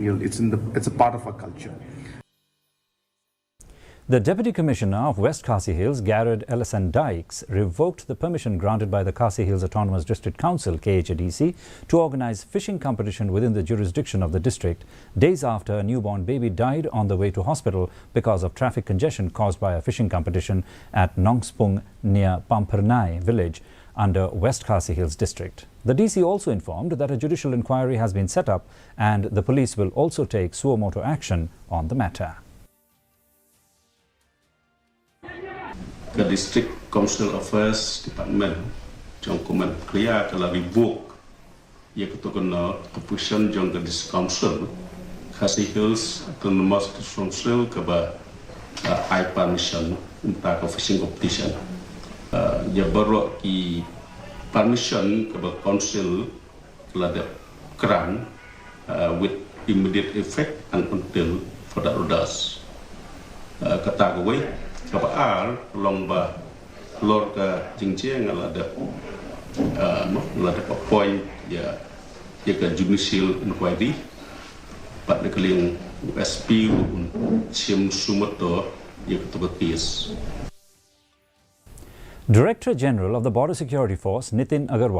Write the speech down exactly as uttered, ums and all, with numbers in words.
It's in the, it's a part of our culture. The Deputy Commissioner of West Khasi Hills, Garod L S N Dykes, revoked the permission granted by the Khasi Hills Autonomous District Council, K H A D C, to organize fishing competition within the jurisdiction of the district, days after a newborn baby died on the way to hospital because of traffic congestion caused by a fishing competition at Nongspung near Pampernai village under West Khasi Hills District. The D C also informed that a judicial inquiry has been set up and the police will also take suo motu action on the matter. Ka District Council Affairs Department jong ka Mynsiem Jaiñtia ka la revoke ïa kato ka permission jong ka District Council, Khasi Hills Autonomous District Council, kaba ai permission mynta ka fishing competition. Ïa baroh ki permission kaba Council la dep grant with immediate effect and until further orders. Kata kawei, kaba ar long ba halor ka jingjia nga la dep, la dep appoint ïa, ïa ka judicial inquiry. Bad na ka liang u S P un shim suo motu ïa kato ka case. Director General of the Border Security Force, Nitin Agarwal,